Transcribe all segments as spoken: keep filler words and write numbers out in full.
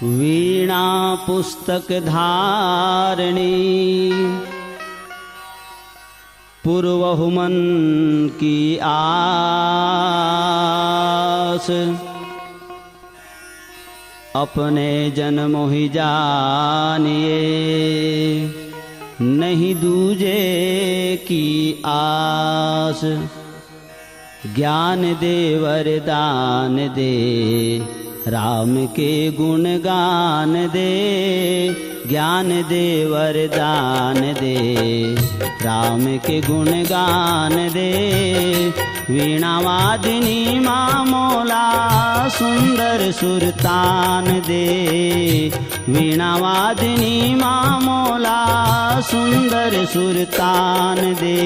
वीणा पुस्तक धारणी पुरवहु मन की आस। अपने जन मोहि जानिए नहीं दूजे की आस। ज्ञान दे वरदान दे राम के गुणगान दे। ज्ञान दे वरदान दे राम के गुणगान दे। वीणावादिनी मा मोला सुंदर सुरतान दे। वीणावादिनी मा मोला सुंदर सुरतान दे।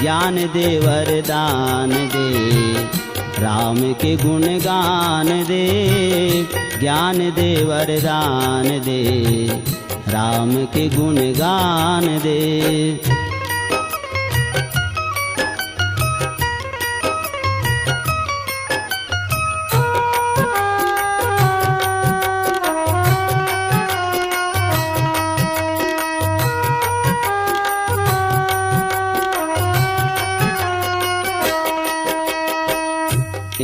ज्ञान दे वरदान दे राम के गुणगान दे। ज्ञान दे वरदान दे राम के गुणगान दे।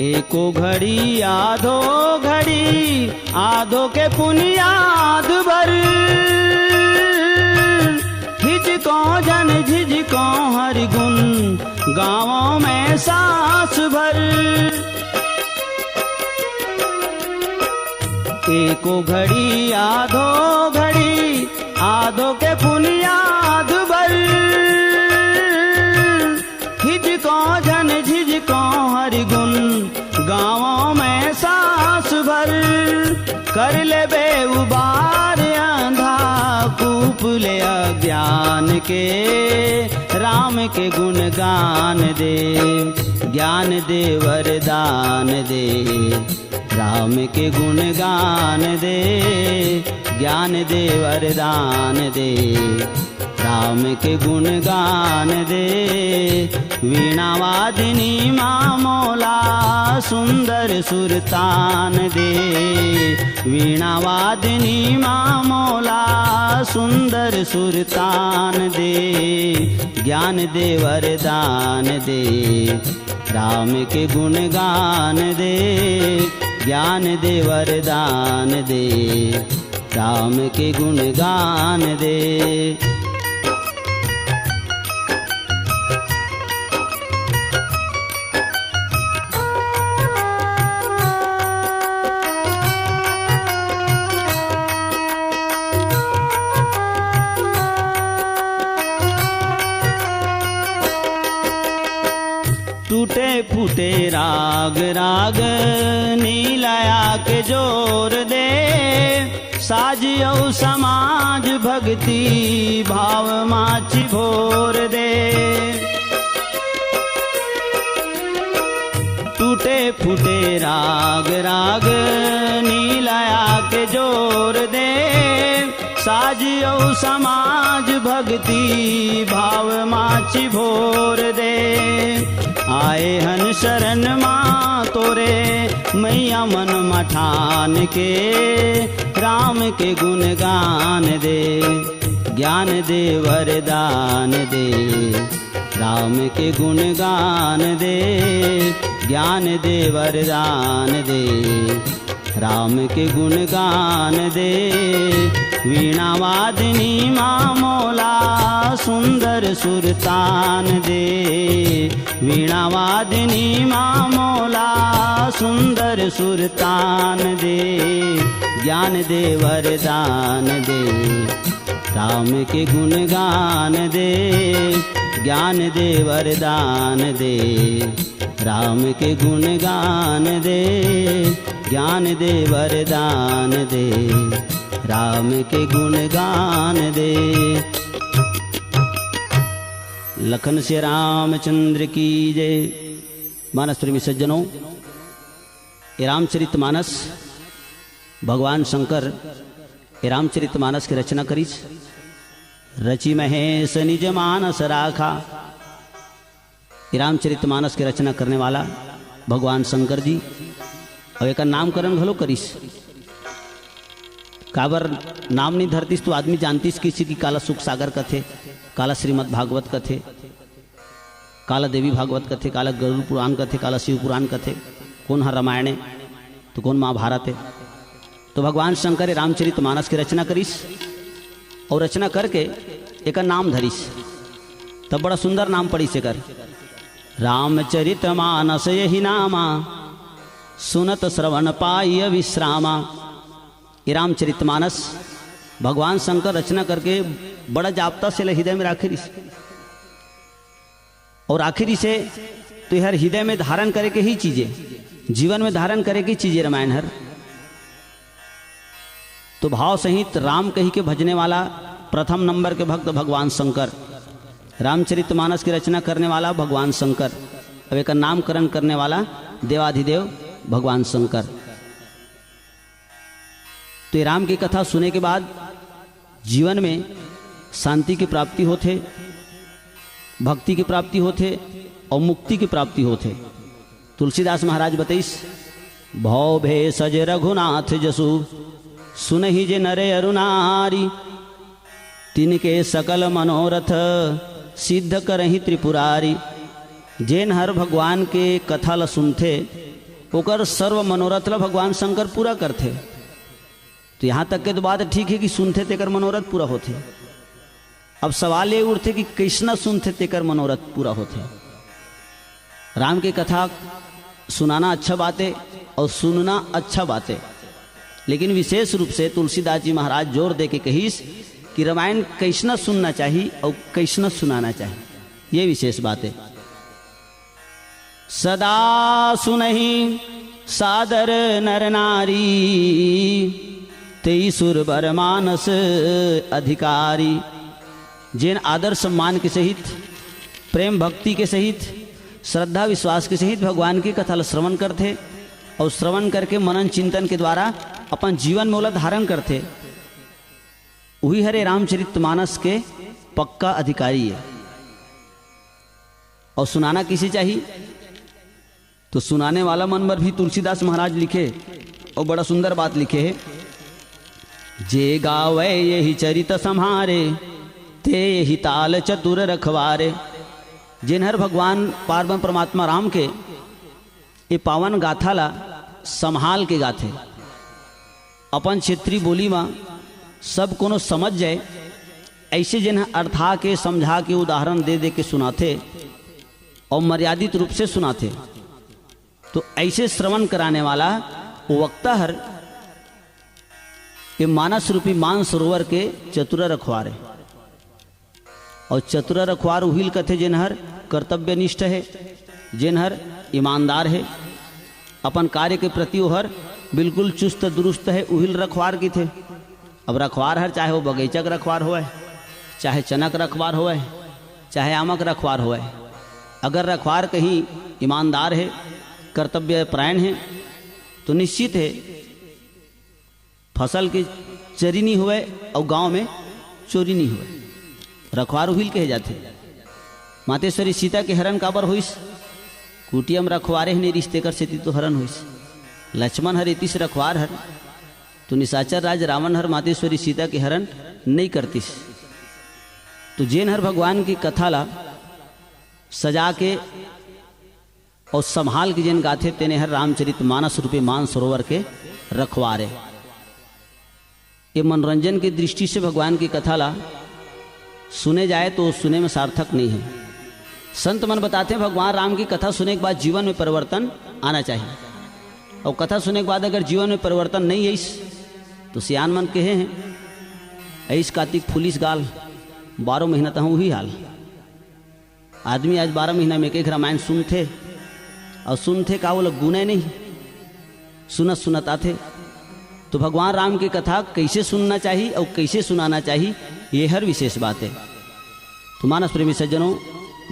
एको घड़ी आधो घड़ी आधो के पुनियाद भर। हिचको जन झिझको हरि गुण गावों में सांस भर। एको घड़ी आधो घड़ी आधो के पुनियाद भर। हिचको जन झिझको हरि गुण गावों में सांस भर। कर ले बे उबार अंधा कूप ले अज्ञान के। राम के गुणगान दे ज्ञान दे वरदान दे। राम के गुणगान दे ज्ञान दे वरदान दे। राम के गुणगान दे। वीणावादिनी मा मोला सुंदर सुरतान दे। वीणावादिनी मा मोला सुंदर सुरतान दे। ज्ञान दे वरदान दे राम के गुणगान दे। ज्ञान दे वरदान दे राम के गुणगान दे। टूटे फूटे राग राग नीलया के जोर दे। साज अउ समाज भक्ति भाव माची भोर दे। टूटे फूटे राग राग नीलया के जोर दे। साज अउ समाज भक्ति भाव माची भोर दे। आए हन शरण मा तोरे मैया मन मठान के। राम के गुणगान दे ज्ञान दे वरदान दे। राम के गुणगान दे ज्ञान दे वरदान दे। राम के गुणगान दे वीणावादिनी मा मोला सुंदर सुरतान दे। वीणावादिनी मा मोला सुंदर सुरतान दे। ज्ञान दे वरदान दे राम के गुणगान दे। ज्ञान दे वरदान दे राम के गुणगान दे। ज्ञान दे वरदान दे राम के गुणगान दे। लखन से रामचंद्र की जय। मानस प्रेमी सज्जनों, ये रामचरित मानस भगवान शंकर ये रामचरित मानस के रचना करिस। रचि महेश निज मानस राखा। ये रामचरित मानस के रचना करने वाला भगवान शंकर जी, अउ एकर नामकरण घलो करिस। काबर नाम नहीं धरतिस तो आदमी जानतिस किसी कि काला सुख सागर कथे, काला श्रीमद् भागवत कथे, काला देवी भागवत कथे, काला गरुड़ पुराण कथे, काला शिव पुराण कथे, कोन ह रामायण ए तो कोन महाभारत ए। तो भगवान शंकर ए रामचरित मानस के रचना करिस और रचना करके एकर नाम धरिस। तब बड़ा सुंदर नाम पड़िस एकर, रामचरित मानस यही नामा, सुनत श्रवण पाई विश्रामा। ये रामचरित मानस भगवान शंकर रचना करके बड़ा जापता से ल हृदय में राखे रिस। और आखिर इसे तो हर हृदय में धारण करे के ही चीजे, जीवन में धारण करे के चीजे रामायण हर। तो भाव सहित राम कही के भजने वाला प्रथम नंबर के भक्त भगवान शंकर, रामचरित मानस की रचना करने वाला भगवान शंकर, अब एकर नामकरण करने वाला देवाधिदेव भगवान शंकर। तो ये राम की कथा सुने के बाद जीवन में शांति की प्राप्ति होथे, भक्ति की प्राप्ति होथे और मुक्ति की प्राप्ति होथे। तुलसीदास महाराज बतइस, भव भेषज रघुनाथ जसु, सुनहि जे नर अरु नारी, तिनके सकल मनोरथ सिद्ध करहि त्रिपुरारी। जेन हर भगवान के कथा ल सुनथे, ओकर सर्व मनोरथ ल भगवान शंकर पूरा करथे। तो यहाँ तक के तो बात ठीक है कि सुनथे तेकर मनोरथ पूरा होथे। अब सवाल ये उठथे कि कइसना सुनथे तेकर मनोरथ पूरा होथे। राम के कथा सुनाना अच्छा बात है और सुनना अच्छा बात है, लेकिन विशेष रूप से तुलसीदास जी महाराज जोर दे के कहिस कि रामायण कइसना सुनना चाहिए और कइसना सुनाना चाहिए, ये विशेष बात है। सदा सुनहि सादर नर नारी, तेई सुर बर मानस अधिकारी। जेन आदर सम्मान के सहित, प्रेम भक्ति के सहित, श्रद्धा विश्वास के सहित भगवान की कथा ल श्रवण करथे और श्रवण करके मनन चिंतन के द्वारा अपन जीवन में ओला धारण करथे, उही हरे रामचरित मानस के पक्का अधिकारी है। और सुनाना किसे चाहिए? तो सुनाने वाला मन बर भी तुलसीदास महाराज लिखे और बड़ा सुंदर बात लिखे है, जे गावे यही चरित सम्हारे, ते यही ताल चतुर रखवारे। जेन हर भगवान पार्वण परमात्मा राम के ये पावन गाथा ला संभाल के गाथे, अपन क्षेत्रीय बोली मा सब कोनो समझ जाए, ऐसे जेन ह अरथा के, समझा के, उदाहरण दे दे के सुनाथे और मर्यादित रूप से सुनाथे। तो ऐसे श्रवण कराने वाला वक्ता हर ये मानस रूपी मान सरोवर के चतुरा रखवार है। और चतुरा रखवार उहिल कथे जेन हर कर्तव्यनिष्ठ है, जेन हर ईमानदार है, अपन कार्य के प्रति ओहर बिल्कुल चुस्त दुरुस्त है, उहिल रखवार किथे। अब रखवार हर चाहे वो बगीचा के रखवार होवय, चाहे चना के रखवार होवय, चाहे आमा के रखवार होवय, अगर रखवार कहीं ईमानदार है, कर्तव्य परायण है, तो निश्चित है फसल के चरी नहीं होवय और गांव में चोरी नहीं होवय। रखवार उहिल कहे जाथे। मातेश्वरी सीता के हरण काबर होइस? कुटिया म रखवारे ह नहीं रिहिस, तेकर सेती तो हरण होइस। लक्ष्मण हर एतिस रखवार हर, तो निशाचर राज रावण हर मातेश्वरी सीता के हरण नहीं करतिस। तो जेन हर भगवान की कथा ला सजा के और संभाल के जेन गाथे, तेने हर रामचरित मानस रूपी मान सरोवर के रखवारे। ये मनोरंजन की दृष्टि से भगवान की कथा ला सुने जाए तो सुने में सार्थक नहीं है। संत मन बताते हैं, भगवान राम की कथा सुने के बाद जीवन में परिवर्तन आना चाहिए। और कथा सुने के बाद अगर जीवन में परिवर्तन नहीं आइस, तो सियान मन कहे हैं, "ऐस कातिक फुलिस गाल, बारह महीना तहाँ वही हाल।" आदमी आज बारह महीना में एक, एक रामायण सुनथे, और सुनथे का, वो लोग गुने नहीं, सुनत सुनत आथे। तो भगवान राम की कथा कैसे सुनना चाहिए और कैसे सुनाना चाहिए, ये हर विशेष बात है। तो मानस प्रेमी सज्जनों,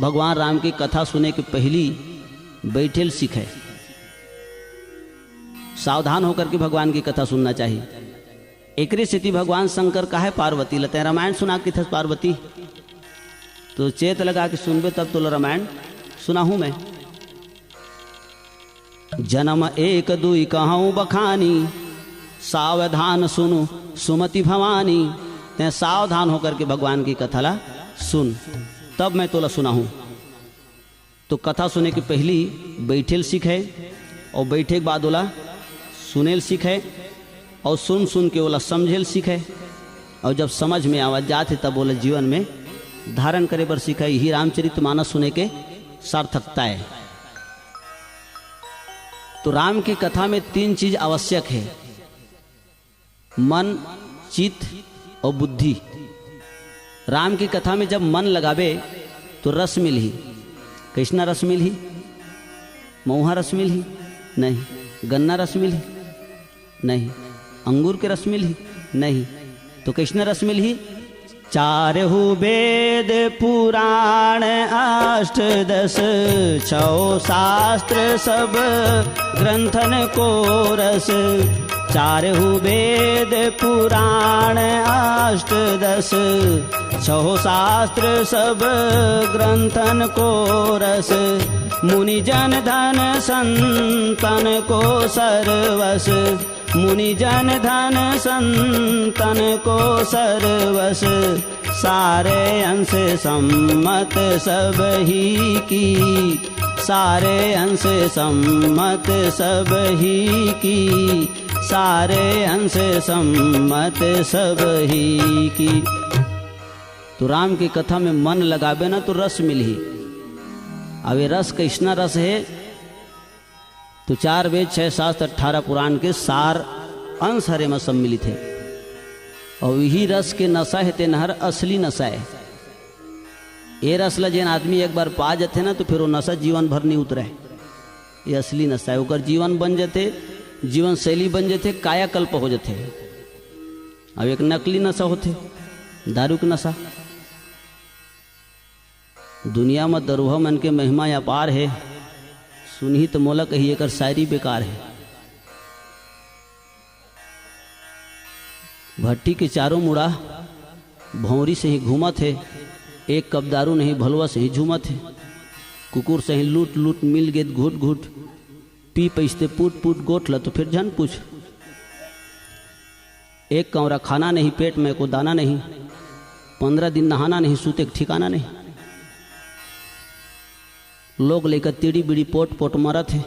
भगवान राम की कथा सुने के पहली बैठेल सीखे, सावधान होकर के भगवान की कथा सुनना चाहिए। एकरे सेती भगवान शंकर काहे पार्वती ल तैं रामायण सुना के थस पार्वती? तो चेत लगा के सुनबे तब तोला रामायण सुनाहूं मैं। जन्म एक दुई कहूं बखानी, सावधान सुनु सुमति भवानी, तैं सावधान होकर के भगवान की कथा ला सुन, तब मैं तोला सुनाहूं। तो कथा सुने के पहली बैठे ल सीखे, और बैठे के बाद ओला सुने ल सीखे, और सुन सुन के ओला समझे ल सीखे, और जब समझ में आवा जाथे तब ओला जीवन में धारण करे बर सीखे। यही रामचरित मानस सुने के सार्थकता है। तो राम की कथा में तीन चीज आवश्यक है, मन, चित्त और बुद्धि। राम की कथा में जब मन लगाबे तो रस मिलही। कैसना रस मिलही? मऊहा रस मिलही? नहीं। गन्ना रस मिलही? नहीं। अंगूर के रस मिलही? नहीं। तो कैसना रस मिलही? चारहु वेद पुराण अष्ट दस, छौ शास्त्र सब ग्रंथन को रस। चारहु वेद पुराण अष्ट दस, छौ शास्त्र सब ग्रंथन को रस। मुनि जन धन संतन को सर्वस, मुनि जन धन संतन को सर्वस। सारे अंश सम्मत सब ही की, सारे अंश सम्मत सब ही की, सारे अंश सम्मत सब ही की। तो राम की कथा में मन लगाबे ना तो रस मिलही। अब ये रस कैसना रस है? तो चार वेद, छह शास्त्र, अठारह पुराण के सार अंश हरे में सम्मिलित है। और यही रस के नशा है, तेन हर असली नशा है। ये रस ला जेन आदमी एक बार पा जथे ना, तो फिर वो नशा जीवन भर नहीं उतरे। ये असली नशा है, ओकर जीवन बन जथे, जीवन शैली बन जथे, कायाकल्प हो जथे। अब एक नकली नशा होथे, दारू के नशा। दुनिया म दरुहा मन के महिमा अपार हे, सुनही त मोला कही एकर शायरी बेकार हे। भट्टी के चारों मुड़ा भौंरी सही घूमत हे, एक कप दारू नहीं भलवा सही झूमत हे। कुकुर सही लूट लूट मिल गेत घुट घुट, पी पैसते पुट पुट गोठ ल तो फिर झन पूछ। एक कौरा खाना नहीं, पेट में को दाना नहीं, पंद्रह दिन नहाना नहीं, सूते के ठिकाना नहीं। लोग लेकर तीड़ी बीड़ी पोट पोट मरत हे,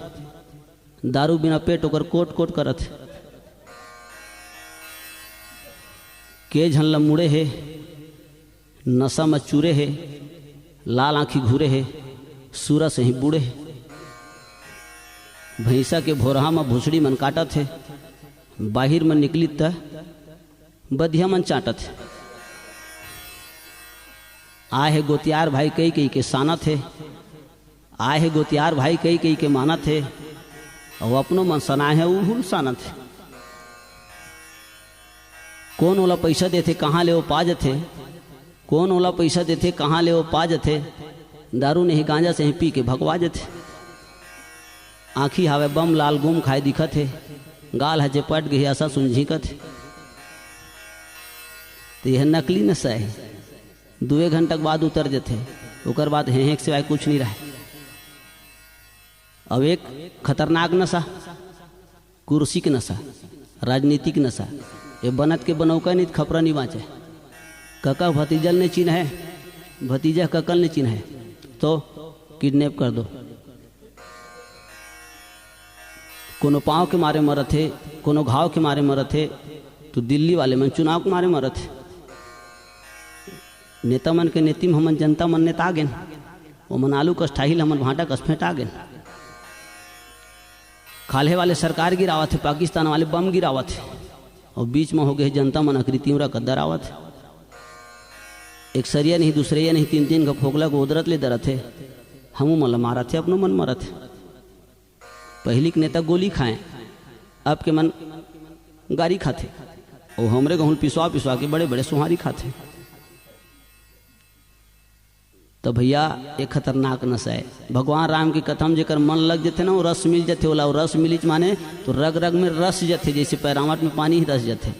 दारू बिना पेट ओकर कोट कोट करत हे। के झन ल मुड़े हे, नशा म चूरे हे, लाल आँखी घूरे हे, सूरा सही बूड़े हे। भैंसा के भोरहा म भुसड़ी मन काटत हे, बाहिर म निकली त बधिया मन चाटत हे। आए हे गोतियार भाई कई कई के सानत हे, आए हे गोतियार भाई कई कई के मानत हे, अउ अपनो मन सनाए हे उहुल सानत हे। कोन ओला पइसा देथे, कहाँ ले ओ पा जथे, कोन ओला पइसा देथे, कहाँ ले ओ पा जथे, दारू नहीं गांजा सही पी के भगवा जथे। आँखी हावय बम लाल गुम खाए दिखत हे, गाल ह जे पट गे असा सुन झींकत हे। त यह नकली नशा हे, दुए घंटा के बाद उतर जथे, ओकर बाद हें हें के सिवाय कुछ नहीं रहय। अब एक खतरनाक नशा, कुर्सी के नशा, राजनीति के नशा। ये बनत के बनौका नहीं त खपरा नहीं बाँचे। कका भतीजा ल नहीं चिन्हय, भतीजा कका ल नहीं चिन्हय, तो किडनैप कर दो। कोनो पाँव के मारे मरत हे, कोनो घाव के मारे मरत हे, तो दिल्ली वाले मन चुनाव के मारे मरत हे। नेता मन के नेती म हमन जनता मन नेता गेन, ओमन आलू कस ठाही ल हमन भांटा कस फेंटा गेन। खाल्हे वाले सरकार गिरावत हे, पाकिस्तान वाले बम गिरावत हे, अउ बीच म हो गे हे जनता मन अकरी तिंवरा कद्दर आवत हे। एक सरिया नहीं, दूसरइया नहीं, तीन तीन घ फोकला के ओदरत ले दरत हे। हमू मन ल मारत हे, अपनो मन मरत हे। पहिली के नेता गोली खाए, अब के मन गारी खाथे, अउ हमरे गहूं ल पिसवा पिसवा के बड़े बड़े सुहारी खाथे। त भइया, ये खतरनाक नशा हे। भगवान राम के कथा म जेकर मन लग जथे ना, वो रस मिल जथे ओला। वो रस मिलिच माने तो रग रग में रस जथे, जइसे पैरावट में पानी ही रस जथे।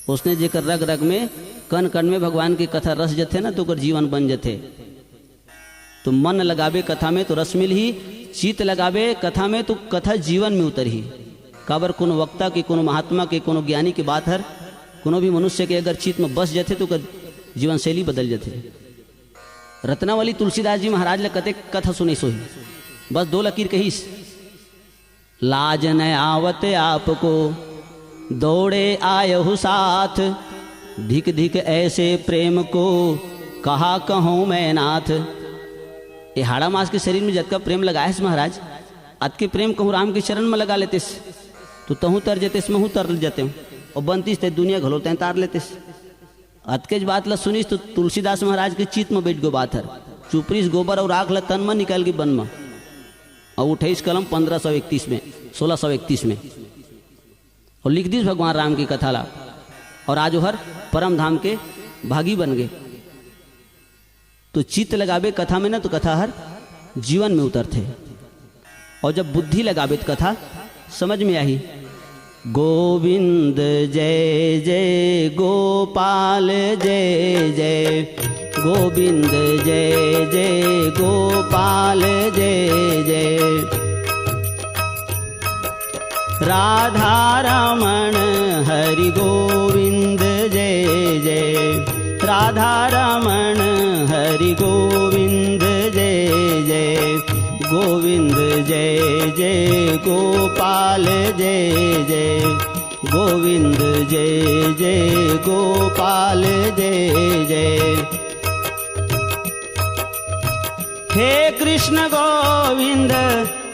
ओसने जेकर रग रग में, कण कण में भगवान के कथा रस जथे ना, तो ओकर जीवन बन जथे। तो मन लगाबे कथा में तो रस मिलही, चित लगाबे कथा में तो कथा जीवन में उतरही। काबर कोनो वक्ता के, कोनो महात्मा के, कोनो ज्ञानी के बात हर कोनो भी मनुष्य के अगर चित्त में बस जाथे तो ओकर जीवन शैली बदल जाथे। रत्नावली तुलसीदास जी महाराज ल कतेक कथा सुनइस होही, बस दो लकीर कहिस। लाज न आवत आपको, दौड़े आयहु साथ, धिक धिक ऐसे प्रेम को, कहा कहूँ मैं नाथ। ए हाड़ा मास के शरीर में जतका प्रेम लगाए हस महाराज, अतके प्रेम कहूँ राम के चरण में लगा लेतेस, तो तहूँ तर जतेस, महूँ तर जतेंव, अउ बनतिस ते दुनिया घलो तैं तार लेतेस। अतकेच बात ल सुनिस तो तुलसीदास महाराज के चित्त में बैठ गो बात हर। चुपरिस गोबर अउ राख ल तन में निकाल के बन में, अउ उठइस कलम पंद्रह सौ इकतीस में, सोलह सौ इकतीस में, अउ लिख दिस भगवान राम की कथा ला। अउ आज ओहर परम धाम के भागी बन गे। तो चित्त लगाबे कथा में ना, तो कथा हर जीवन में उतरथे। अउ जब बुद्धि लगाबे, तो कथा समझ में आही। गोविंद जय जय गोपाल जय जय, गोविंद जय जय गोपाल जय जय। राधा रमण हरि गोविंद जय जय, राधा रमण हरि गोविंद जय जय, गोविंद जय जय गोपाल जय जय, गोविंद जय जय गोपाल जय जय। हे कृष्ण गोविंद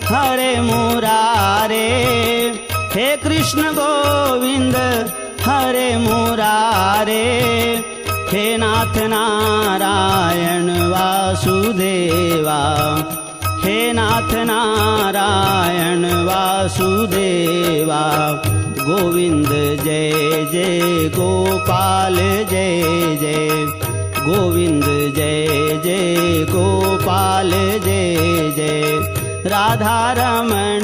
हरे मुरारे, हे कृष्ण गोविंद हरे मुरारे, हे नाथ नारायण वासुदेवा, हे नाथ नारायण वासुदेवा। गोविंद जय जय गोपाल जय जय, गोविंद जय जय गोपाल जय जय। राधा रमण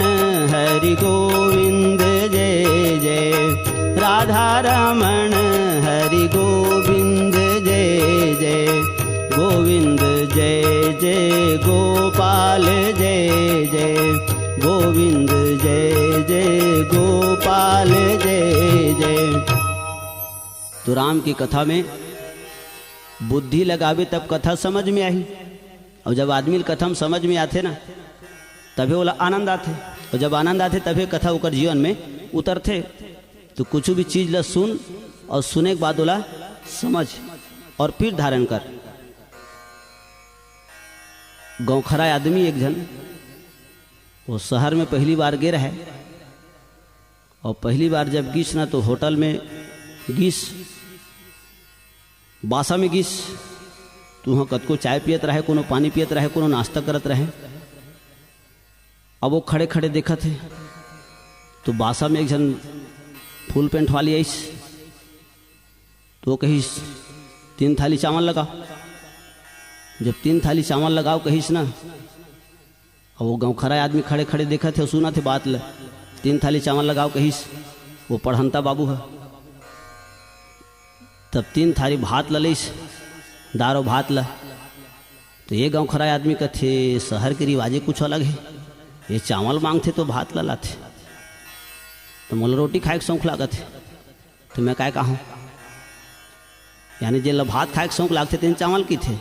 हरि गोविंद जय जय, राधा रमण हरि गोविंद जय जय, गोविंद जय जय गोपाल जय जय, गोविंद जय जय गोपाल जय जय। तो राम की कथा में बुद्धि लगाबे तब कथा समझ में आही। अउ जब आदमी ल कथा म समझ में आथे ना, तभे ओला आनंद आथे। अउ जब आनंद आथे, तभे कथा ओकर जीवन में उतरथे। तो कुछु भी चीज ल सुन अउ सुने के बाद ओला समझ अउ फिर धारण कर। गौखरा आदमी एक झन, वो शहर में पहली बार गे रहय। अउ पहली बार जब गिस ना, तो होटल में गिस, बासा में गिस, तो उहाँ कतको चाय पियत रहय, कोनो पानी पियत रहय, कोनो नाश्ता करत रहय। अब वो खड़े-खड़े देखत हे, तो बासा में एक झन फुल पैंट वाली आइस, तो वो कहिस, "तीन थाली चावल लगाओ।" जब "तीन थाली चावल लगाओ" कहिस ना, अब वो गौखरा आदमी खड़े-खड़े देखत हे, सुनत हे बात ल। "तीन थाली चावल लगाओ" कहिस वो पढ़ंता बाबू ह। तब तीन थाली भात ल लइस, दार अउ भात ल। तो ये गौखरा आदमी कथे, "शहर के रिवाजे कुछ अलग हे, ये चावल मांगथे तो भात ल लाथे, तो मोला रोटी खाए के शौक लागत हे।" तो मैं काय कहूँ, यानी जेला भात खाए के शौक लागथे, तेन चावल कहिथे,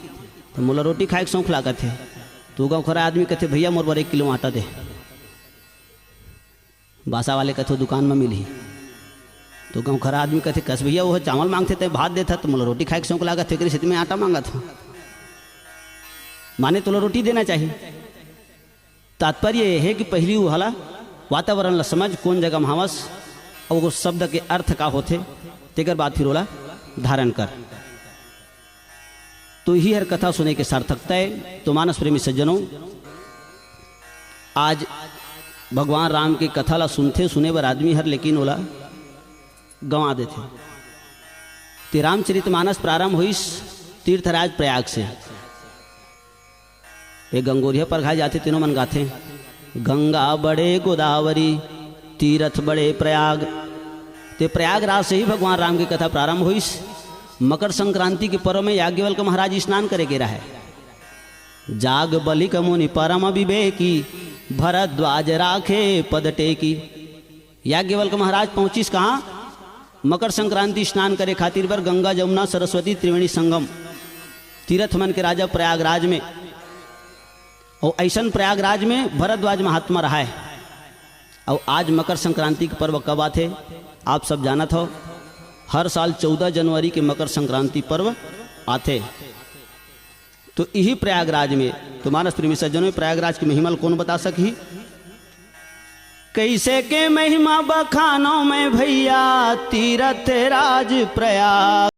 तो मोला रोटी खाए के शौक लागत हे। तो गौखरा आदमी कथे, "भैया, मोर बर एक किलो आटा दे।" बासा वाले कथे, "दुकान में मिलही।" तो गौखरा आदमी कथे, "कस भैया, वो चावल मांगथे, ते भात देथा, तो मोला रोटी खाए के शौक लागत हे, एकरे सेती मैं आटा मांगत हूँ।" माने तोला रोटी देना चाहिए। तात्पर्य ये हे कि पहिली उहला वातावरण ला समझ, कोन जगह म हवस, अउ वो शब्द के अर्थ का होथे, तेकर बाद फिर ओला धारण कर। तो इही हर कथा सुने के सार्थकता हे। तो मानस प्रेमी सज्जनों, आज भगवान राम के कथा ला सुनथे, सुने बर आदमी हर, लेकिन ओला गंवा देथे। ते रामचरित मानस प्रारंभ होइस तीर्थराज प्रयाग से। ये गंगोरिया परघाय जाथे, तेनो मन गाथे, "गंगा बड़े गोदावरी, तीरथ बड़े प्रयाग।" ते प्रयागराज से ही भगवान राम की कथा प्रारंभ होइस। मकर संक्रांति के पर्व में याज्ञवल्क्य महाराज स्नान करे गे रहय। "जाग बलिक मुनि परम विवेकी, भरद्वाज राखे पद टेकी।" याज्ञवल्क महाराज पहुंचिस कहाँ? मकर संक्रांति स्नान करे खातिर बर गंगा, जमुना, सरस्वती, त्रिवेणी संगम, तीरथ मन के राजा प्रयागराज में। अउ अइसन प्रयागराज में भरद्वाज महात्मा रहाय। अउ आज मकर संक्रांति के पर्व कब आथे, आप सब जानत हो, हर साल चौदह जनवरी के मकर संक्रांति पर्व आथे। तो इही प्रयागराज में, तो मानस प्रेमी सज्जनों, प्रयागराज के महिमा ल कोन बता सकही? कैसे के महिमा बखानों मैं भैया, तीरथ राज प्रयाग।